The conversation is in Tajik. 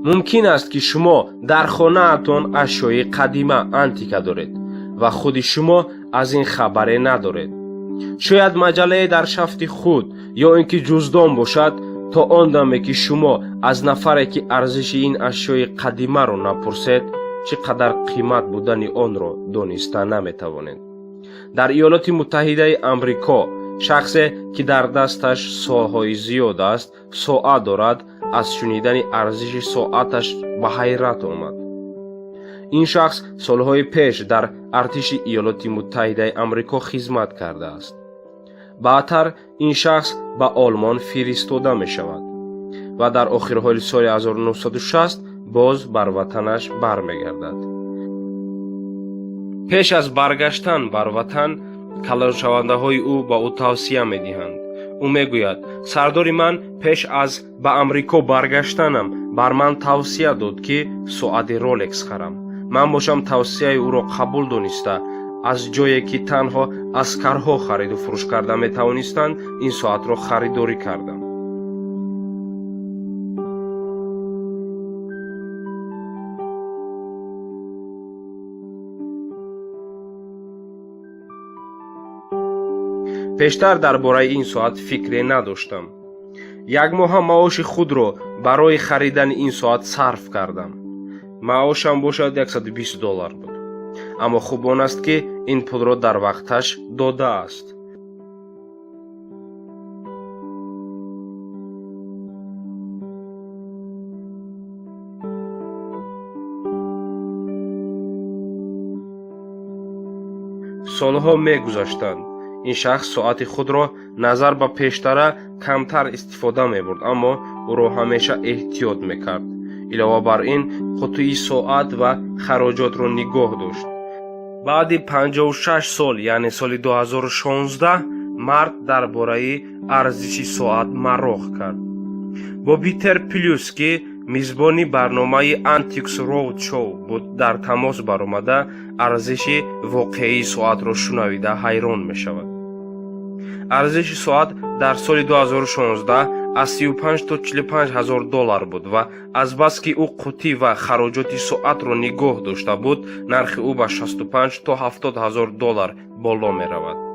Мумкин аст, ки шумо дар хонаатон ашёи қадима, антика доред ва худи шумо аз ин хабаре надоред. Шояд маҷаллае дар шафти худ ё ин ки ҷуздон бошад. То он даме ки шумо аз нафаре, ки арзиши ин ашёи қадимаро напурсед, чӣ қадар қимат будани онро дониста наметавонед. Дар Иёлоти Муттаҳидаи Амрико шахсе, ки дар дасташ солҳои зиёд аст соат дорад, аз шунидани арзиши соаташ ба ҳайрат омад. Ин шахс солҳои пеш дар артиши Иёлоти Муттаҳидаи Амрико хизмат кардааст. Баъдтар ин шахс ба Олмон фиристода мешавад ва дар охирҳои соли 1960 боз бар ватанаш бармегардад. Пеш аз баргаштан бар ватан калоншавандаҳои ӯ ба ӯ тавсия медиҳанд. Ӯ мегӯяд: «Сардори ман пеш аз ба Амрико баргаштанам бар ман тавсия дод, ки соати Ролекс харам. Ман бошам тавсияи ӯро қабул дониста, аз ҷое ки танҳо аскарҳо хариду фурӯш карда метавонистанд, ин соатро харидорӣ кардам. Пештар дар бораи ин соат фикре надоштам. Як моҳа маоши худро барои харидани ин соат сарф кардам. Маошам бошад 120 доллар буд. Аммо хуб он аст, ки ин пулро дар вақташ додааст». Солҳо мегузаштанд. Ин шахс соати худро назар ба пештара камтар истифода мебурд, аммо ӯро ҳамеша эҳтиёт мекард. Илова бар ин, қутуи соат ва хароҷотро нигоҳ дошт. Баъди 56 сол, яъне соли 2016, мард дар бораи арзиши соат мароқ кард. Бо Питер Плюс, ки мизбони барномаи Antiques Roadshow буд, дар тамос баромада, арзиши воқеии соатро шунавида ҳайрон мешавад. Арзиши соат дар соли 2016 аз 35 то 45 ҳазор доллар буд ва азбаски ӯ қутӣ ва хароҷоти соатро нигоҳ дошта буд, нархи ӯ ба 65 то 70 ҳазор доллар боло меравад.